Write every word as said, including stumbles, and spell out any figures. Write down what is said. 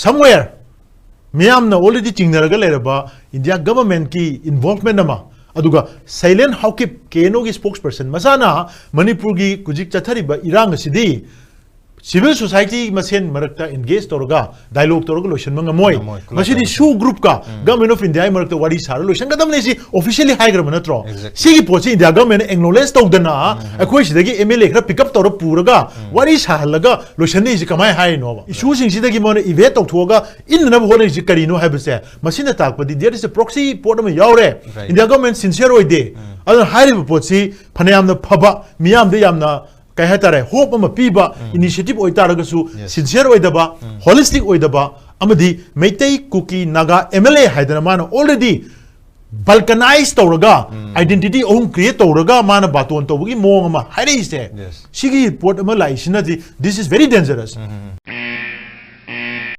somewhere ꯃꯤꯌꯥꯝꯅ already ꯆꯤꯡꯅꯔꯒ ꯂꯩꯔꯕ India government ꯀꯤ involvement ꯑꯃ, ꯑꯗꯨꯒ ꯁꯩꯂꯦꯟ ꯍꯥꯎꯀꯤꯞ, ꯀꯦ ꯑꯦꯟ ꯑꯣꯒꯤ spokesperson ꯃꯁꯥꯅ ꯃꯅꯤꯄꯨꯔꯒꯤ ꯍꯧꯖꯤꯛ ꯆꯠꯊꯔꯤꯕ ꯏꯔꯥꯡ ꯑꯁꯤꯗꯤ civil society ꯃꯁꯦꯟ ꯃꯔꯛꯇ engage ꯇꯧꯔꯒ dialogue ꯇꯧꯔꯒ ꯂꯣꯏꯁꯤꯟꯕ ꯉꯝꯃꯣꯏ꯫ ꯉꯝꯃꯣꯏ, ꯈꯨꯠꯂꯥꯏ ꯃꯁꯤꯗꯤ ꯄꯥꯏꯔꯒ꯫ ꯁꯨ group ꯀ Government of India ꯒꯤ ꯃꯔꯛꯇ ꯋꯥꯔꯤ ꯁꯥꯔ ꯂꯣꯏꯁꯤꯟꯒꯗꯕꯅꯤ, ꯁꯤ officially ꯍꯥꯏꯈ꯭ꯔꯕ ꯅꯠꯇ꯭ꯔꯣ? Exactly. ꯁꯤꯒꯤ ꯄꯣꯠꯁꯤ India government ꯅ acknowledge ꯇꯧꯗꯅ ꯑꯩꯈꯣꯏ ꯁꯤꯗꯒꯤ M L A ꯈꯔ pick up ꯇꯧꯔ ꯄꯨꯔꯒ ꯋꯥꯔꯤ ꯁꯥꯍꯜꯂꯒ ꯂꯣꯏꯁꯤꯟꯅꯤꯁꯤ ꯀꯃꯥꯏꯅ ꯍꯥꯏꯔꯤꯅꯣꯕ? Issue ꯁꯤꯡꯁꯤꯗꯒꯤ ꯃꯣꯏꯅ evade ꯇꯧꯊꯣꯛꯑꯒ ꯏꯟꯅꯅꯕ ꯍꯣꯠꯅꯔꯤꯁꯤ ꯀꯔꯤꯅꯣ ꯍꯥꯏꯕꯁꯦ, ꯃꯁꯤꯅ ꯇꯥꯛꯄꯗꯤ there is a proxy ꯄꯣꯠ ꯑꯃ ꯌꯥꯎꯔꯦ꯫ Right. India government sincere ꯑꯣꯏꯗꯦ꯫ ꯑꯗꯨꯅ ꯍꯥꯏꯔꯤꯕ ꯄꯣꯠꯁꯤ ꯐꯅꯌꯥꯝꯅ ꯐꯕ, ꯃꯤꯌꯥꯝꯗ ꯌꯥꯝꯅ ꯀꯩ ꯍꯥꯏꯇꯥꯔꯦ, hope ꯑꯃ ꯄꯤꯕ initiative ꯑꯣꯏꯇꯥꯔꯒꯁꯨ, Yes. sincere ꯑꯣꯏꯗꯕ, holistic ꯑꯣꯏꯗꯕ, ꯑꯃꯗꯤ ꯃꯩꯇꯩ, ꯀꯨꯀꯤ, ꯅꯥꯒꯥ M L A ꯍꯥꯏꯗꯅ ꯃꯥꯅ already balkanize ꯇꯧꯔꯒ, identity ꯑꯍꯨꯝ create ꯇꯧꯔꯒ ꯃꯥꯅ ꯕꯥꯇꯣꯟ ꯇꯧꯕꯒꯤ ꯃꯑꯣꯡ ꯑꯃ ꯍꯥꯏꯔꯛꯏꯁꯦ꯫ Yes. ꯁꯤꯒꯤ ꯄꯣꯠ ꯑꯃ ꯂꯥꯛꯏꯁꯤꯅꯗꯤ, this is very dangerous꯫